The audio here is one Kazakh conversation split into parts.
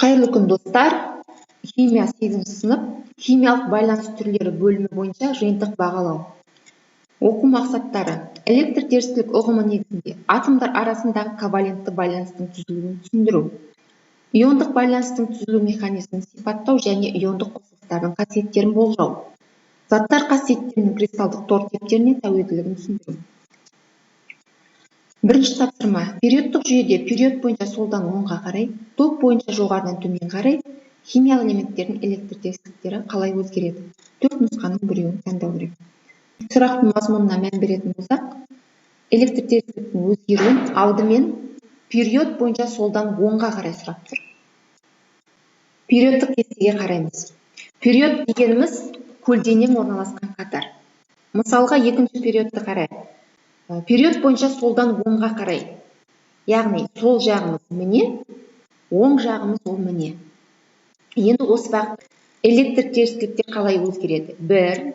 Қайырлы күн, достар! Химия 8 сынып, химиялық байланыс түрлері бөлімі бойынша жиынтық бағалау. Оқу мақсаттары: электр терістілік ұғымы негізінде атомдар арасындағы ковалентті байланыстың түзілуін түсіндіру, иондық байланыстың түзілу механизмін сипаттау және иондық қосылыстардың қасиеттерін болжау, заттар қасиеттерінің кристалдық тор типтеріне тәуелділігін түсіндіру. Бірінші тапсырма. Периодтық жүйеде период бойынша солдан оңға қарай, топ бойынша жоғарыдан төмен қарай химиялық элементтердің электр терістіктері қалай өзгереді? Төрт нұсқаның біреуін таңдау керек. Сұрақтың мазмұнына мән беретін болсақ, электр терістіктің өзгеруін алдымен период бойынша солдан оңға қарай сұрап тұр. Периодтық кестеге қараймыз. Период дегеніміз көлденең орналасқан қатар. Мысалға екінші периодты қарайық. Период бойынша солдан оңға қарай, яғни сол жағымыз міне, оң жағымыз ол міне. Енді осы бағыт электр терістіктер қалай өзгереді? 1,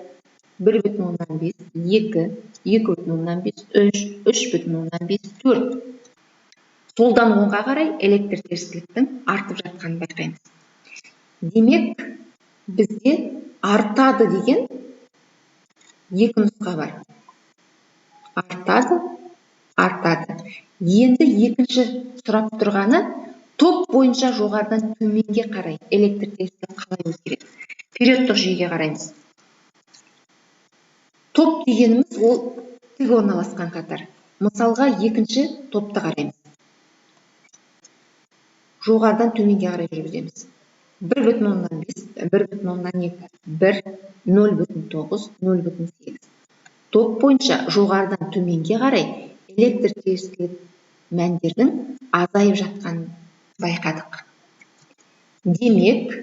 1,5, 2, 2,5, 3, 3,5, 4. Солдан оңға қарай электр терістіліктің артып жатқанын байқаймыз. Демек, бізде артады деген екі нұсқа бар. Артады, артады. Енді екінші сұрап тұрғаны топ бойынша жоғарыдан төменге қарай электр терістілік қалай өзгереді? Периодтық жүйеге қараймыз. Топ дегеніміз ол тік орналасқан қатар. Мысалға екінші топты қараймыз. Жоғарыдан төменге қарай жүргіземіз. 1,5, 1,2, 1, 0,9, 0,8. Топ бойынша жоғарыдан төменге қарай электр терістілік мәндердің азайып жатқанын байқадық. Демек,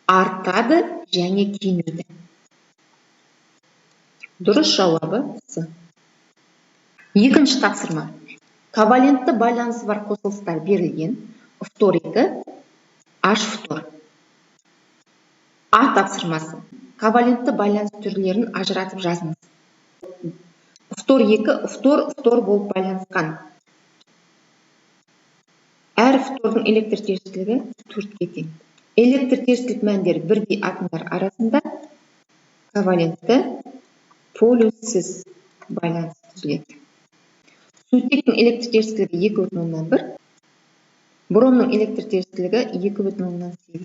артады және кемиді. Дұрыс жауабы С. Екінші тапсырма. Ковалентті байланысы бар қосылыстар берілген. Фтор 2, H фтор. А тапсырмасы. Ковалентті байланыс түрлерін ажыратып жазыңыз. Фтор 2, фтор, фтор болып байланысқан. Әр фтордың электр терістілігі 4-ке тең. Электр терістілік мәндері бірдей атомдар арасында ковалентті полюссіз байланыс түзіледі. Сутектің электр терістілігі 2,1, бромның электр терістілігі 2,8.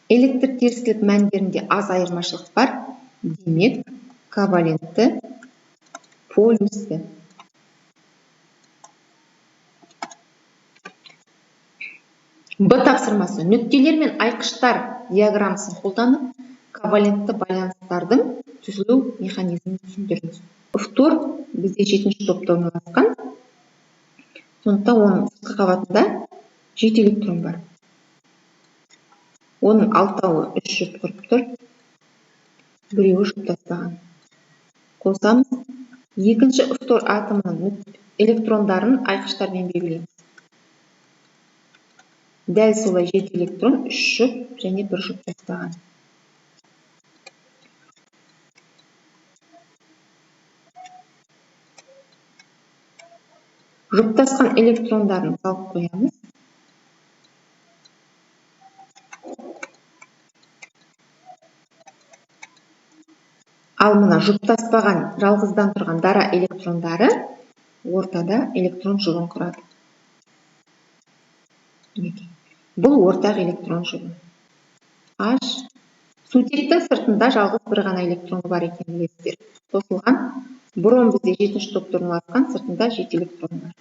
Электр терістілік мәндерінде аз айырмашылық бар, демек ковалентті полюсті. Б тапсырмасы. Нүктелер мен айқыштар диаграммасын қолданып, ковалентті байланыстардың түзілу механизмін түсіндіріңіз. Фтор бізде 7-ші топта орналасқан. Сондықтан оның сыртқы қабатында 7 электрон бар. Оның 6-ауы 3 жұп құрып тұр, біреуі жұптаспаған. Қосамыз. Екінші фтор атомының электрондарын айқыштармен белгілейміз. Дәл солай 7 электрон, 3 жұп және 1 жұптаспаған. Жұптасқан электрондарын салып қоямыз. Ал мына жұптаспаған жалғыздан тұрған дара электрондары ортада электрон жұбын құрады. Бұл ортақ электрон жұбы. H. Сутектің сыртында жалғыз бір ғана электрон бар екенін білесіздер. Қосылған бром бізде 7-ші топта орналасқан, сыртында 7 электрон бар.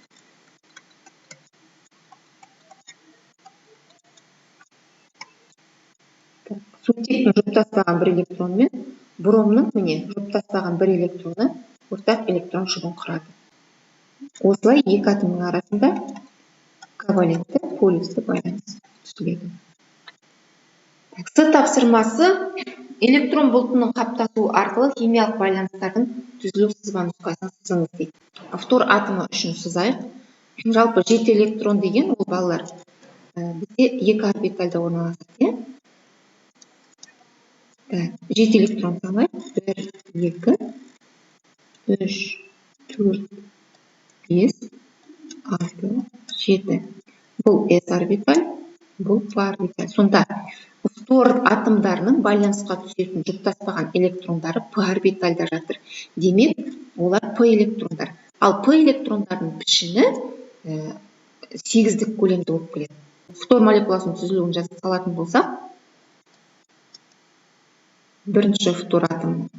Сутектің жұптаспаған бір электронымен бромның міне жұптаспаған бір электроны ортақ электрон жұбын құрады. Осылай екі атомның арасында ковалентті полюсті байланыс түзіледі. С тапсырмасы. Электрон бұлтының қаптасуы арқылы химиялық байланыстардың түзілу сызба нұсқасын сызыңыз дейді. Фтор атомы үшін сызайық. Жалпы 7 электрон деген ол балалар бізде 2 орбитальда орналасады. 7 электрон салайық. 1, 2, 3, 4, 5, 6, 7. Бұл S орбиталь, Бұл P орбиталь. Сонда фтор атомдарының байланысқа түсетін жұптаспаған электрондары P орбитальда жатыр. Демек, олар P электрондар. Ал P электрондардың пішіні сегіздік көлемді болып келеді. Фтор молекуласының түзілуін жазып салатын болсақ, бірінші фтор атомының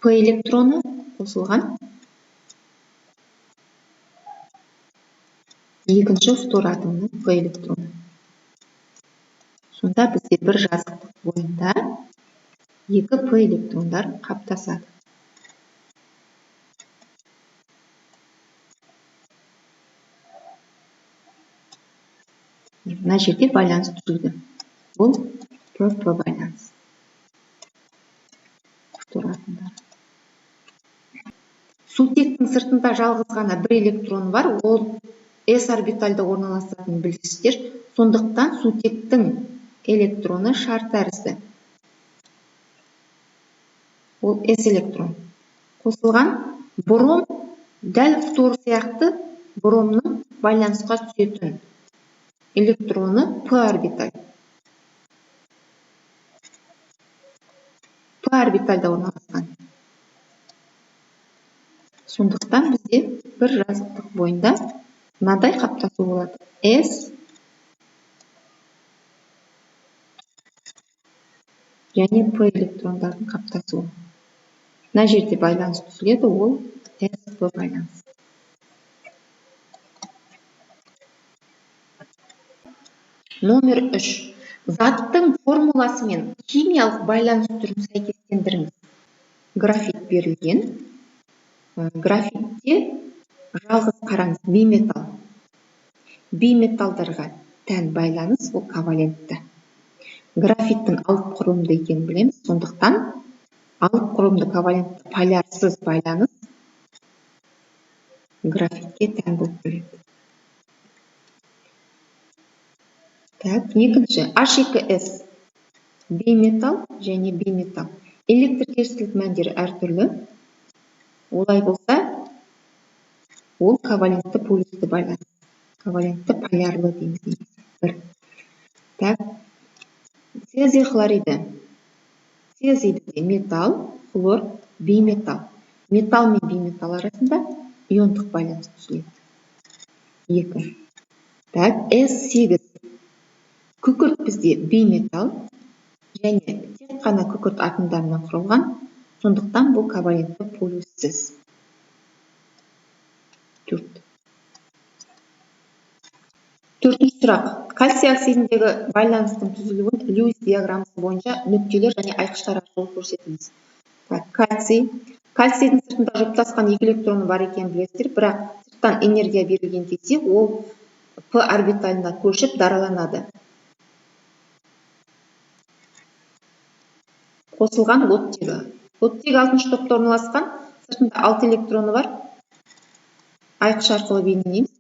P электроны қосылған екінші фтор атомының P электроны. Сонда бізде бір жазықтық бойында екі P электрондар қаптасады. Мына жерде байланыс түзілді. Бұл P-P байланыс. Фтор атомдары. Сутектің сыртында жалғыз ғана бір электрон бар, ол S орбитальда орналасатынын білесіздер. Сондықтан сутектің электроны шар тәрізді. Ол S электрон. Қосылған бром дәл фтор сияқты бромның байланысқа түсетін электроны P орбиталь. P орбитальда орналасқан. Сондықтан бізде бір жазықтық бойында мынадай қаптасу болады. S және P электрондардың қаптасуы. Мына жерде байланыс түзіледі, ол S-P байланыс. Номер 3. Заттың формуласы мен химиялық байланыс түрін сәйкестендіріңіз. Графит берілген. Графитте жалғыз қараңыз, бейметалл. Бейметалдарға тән байланыс ол ковалентті. Графиттің алып құрылымды екенін білеміз, сондықтан алып құрылымды ковалентті полярсыз байланыс графитке тән болып келеді. Так, екінші, H2S бейметалл және бейметалл. Электр терістілік мәндері әртүрлі. Олай болса, ол ковалентті полюсті байланыс. Ковалентті полярлы дейміз негізі. Бір. Так, цезий хлориді. Цезий бізде металл, хлор, бейметалл. Металл мен бейметалл арасында иондық байланыс түзіледі. 2. Так, S8. Күкірт бізде бейметалл және тек қана күкірт атомдарынан құралған, сондықтан бұл ковалентті полюссіз. 4. Төртінші сұрақ. Кальций оксидіндегі байланыстың түзілуін Льюис диаграммасы бойынша нүктелер және айқыштар арқылы көрсетіңіз. Так, кальций. Кальцийдің сыртында жұптасқан екі электроны бар екенін білесіздер, бірақ сырттан энергия берілген кезде ол P орбиталына көшіп дараланады. Қосылған оттегі. Оттегі 6-шы топта орналасқан, сыртында 6 электроны бар. Айқыш арқылы бейнелейміз.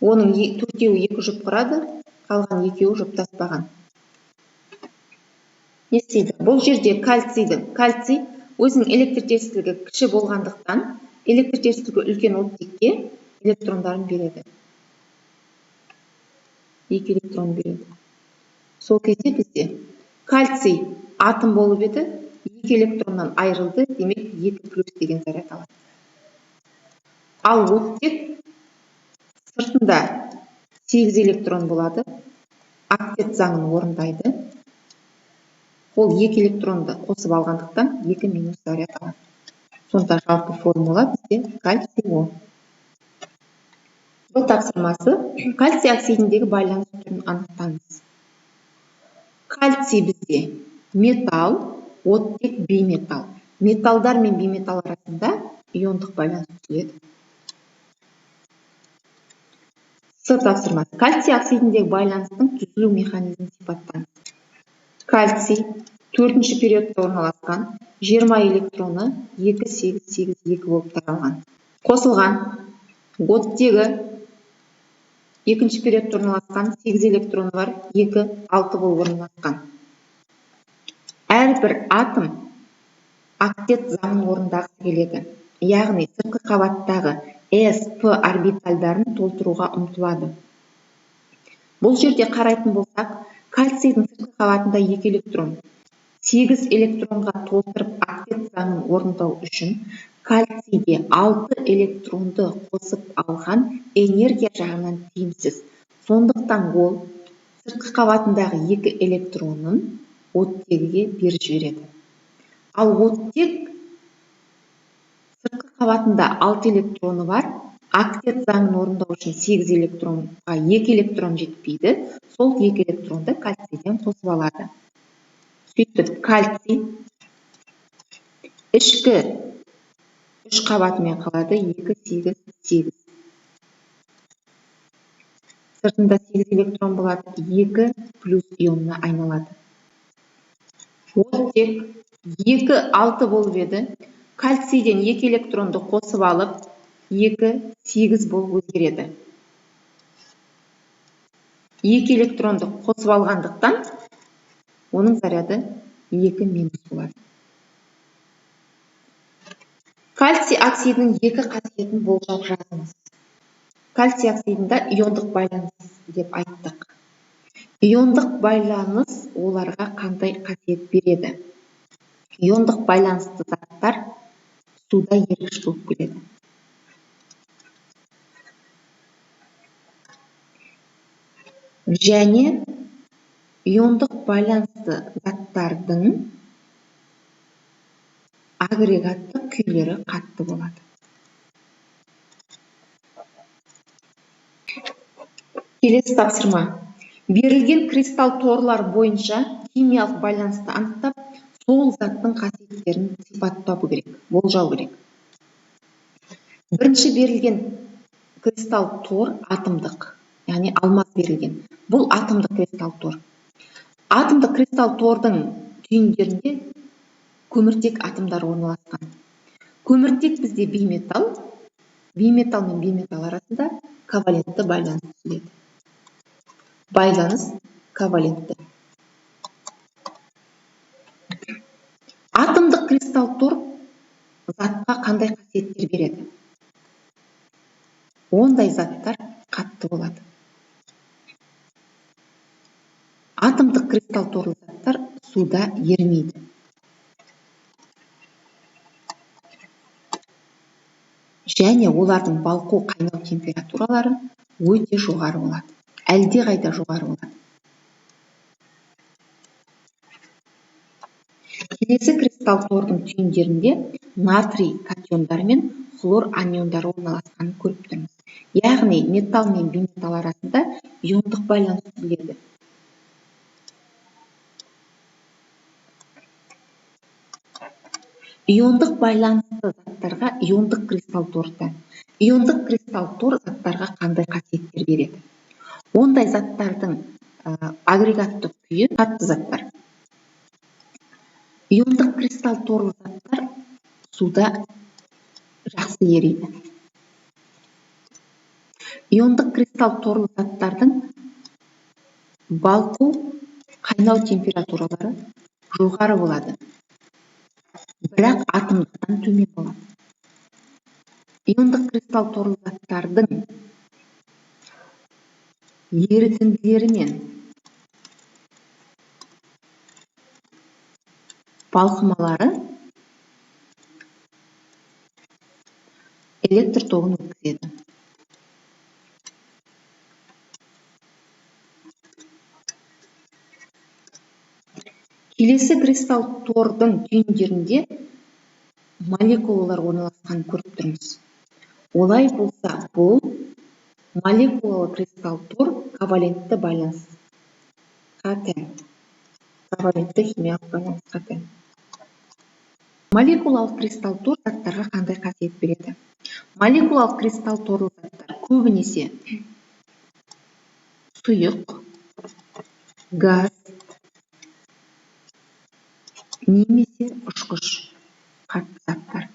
Оның төртеуі екі жұп құрады, қалған екеуі жұптаспаған. Не істейді? Бұл жерде кальций өзінің электр терістілігі кіші болғандықтан, электр терістілігі үлкен оттекке электрондарын береді. 2 электрон береді. Сол кезде бізде кальций атом болып еді, 2 электроннан айырылды, демек 2 плюс деген заряд алады. Ал оттек сыртында 8 электрон болады, октет заңын орындайды. Ол 2 электронды қосып алғандықтан 2 минус заряд алады. Сонда жалпы формула бізде кальций О. Бұл тапсырмасы кальций оксидіндегі байланыс түрін анықтаңыз. Кальций бізде металл, оттек бейметалл. Металлдар мен бейметалл арасында иондық байланыс түзіледі. С тапсырмасы. Кальций оксидіндегі байланыстың түзілу механизмін сипаттаңыз. Кальций 4-ші периодта орналасқан, 20 электроны 2, 8, 8, 2 болып таралған. Қосылған оттегі 2-ші периодта орналасқан, 8 электроны бар, 2, 6 болып орналасқан. Әрбір атом октет заңын орындағысы келеді. Яғни сыртқы қабаттағы S, P орбитальдарын толтыруға ұмтылады. Бұл жерде қарайтын болсақ, кальцийдің сыртқы қабатында 2 электрон. 8 электронға толтырып октет заңын орындау үшін кальцийге 6 электронды қосып алған энергия жағынан тиімсіз. Сондықтан ол сыртқы қабатындағы 2 электронын оттегіге беріп жібереді. Ал оттек сыртқы қабатында 6 электроны бар, октет заңын орындау үшін 8 электронға 2 электрон жетпейді, сол 2 электронды кальцийден қосып алады. Сөйтіп кальций ішкі 3 қабатымен қалады, 2, 8, 8. Сыртында 8 электрон болады, 2 плюс ионына айналады. Оттек 2, 6 болып еді. Кальцийден 2 электронды қосып алып, 2, 8 болып өзгереді. 2 электронды қосып алғандықтан, оның заряды 2 минус болады. Кальций оксидінің 2 қасиетін болжап жазыңыз. Кальций оксидында иондық байланыс деп айттық. Иондық байланыс оларға қандай қасиет береді? Иондық байланысты заттар суда ергіш болып келеді. Және иондық байланысты заттардың агрегаттық күйлері қатты болады. Келесі тапсырма. Берілген кристалл торлар бойынша химиялық байланысты анықтап, сол заттың қасиеттерін сипаттау керек, болжау керек. Бірінші берілген кристалл тор атомдық, яғни алмаз берілген. Бұл атомдық кристалл тор. Атомдық кристалл тордың түйіндерінде көміртек атомдары орналасқан. Көміртек бізде бейметалл, бейметалл мен бейметалл арасында ковалентті байланыс түзіледі. Байланыс ковалентті. Атомдық кристалл тор затқа қандай қасиеттер береді? Ондай заттар қатты болады. Атомдық кристалл торлы заттар суда ерімейді. Және олардың балқу қайнау температуралары өте жоғары болады. Әлдеқайда жоғары болады. Келесі кристалл тордың түйіндерінде натрий катиондары мен хлор аниондары орналасқанын көріп тұрмыз. Яғни металл мен бейметалл арасында иондық байланыс түзіледі. Иондық байланысты заттарға иондық кристалл тор тән. Иондық кристалл тор заттарға қандай қасиеттер береді? Ондай заттардың агрегаттық күйі қатты заттар. Иондық кристалл торлы заттар суда жақсы ериді. Иондық кристалл торлы заттардың балқу қайнау температуралары жоғары болады, бірақ атомдықтан төмен болады. Иондық кристалл торлы заттардың ерітінділері мен балқымалары электр тогын өткізеді. Келесі кристалл тордың түйіндерінде молекулалар орналасқанын көріп тұрмыз. Олай болса, бұл молекулалы кристалл тор ковалентті байланысқа тән. Ковалентті химиялық байланысқа тән. Молекулалық кристалл тор заттарға қандай қасиет береді? Молекулалық кристалл торлы заттар көбінесе сұйық, газ немесе ұшқыш қатты заттар.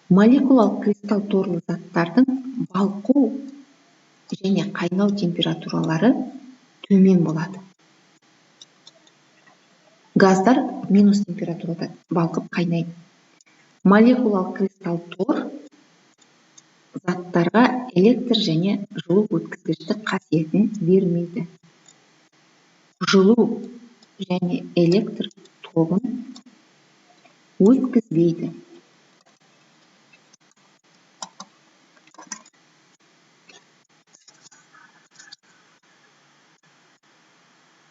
Молекулалық кристалл торлы заттардың балқу және қайнау температуралары төмен болады. Газдар минус температурада балқып қайнайды. Молекулалық кристалл тор заттарға электр және жылу өткізгіштік қасиетін бермейді. Жылу және электр тогын өткізбейді.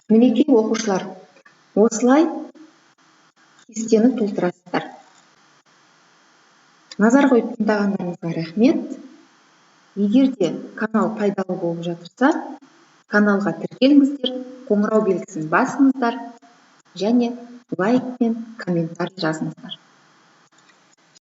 Мінекей, оқушылар, осылай кестені толтырасыздар. Назар қойып тыңдағандарыңызға рахмет. Егер де канал пайдалы болып жатырса, каналға тіркеліңіздер, қоңырау белгісін басыңыздар және лайк пен комментарий жазыңыздар.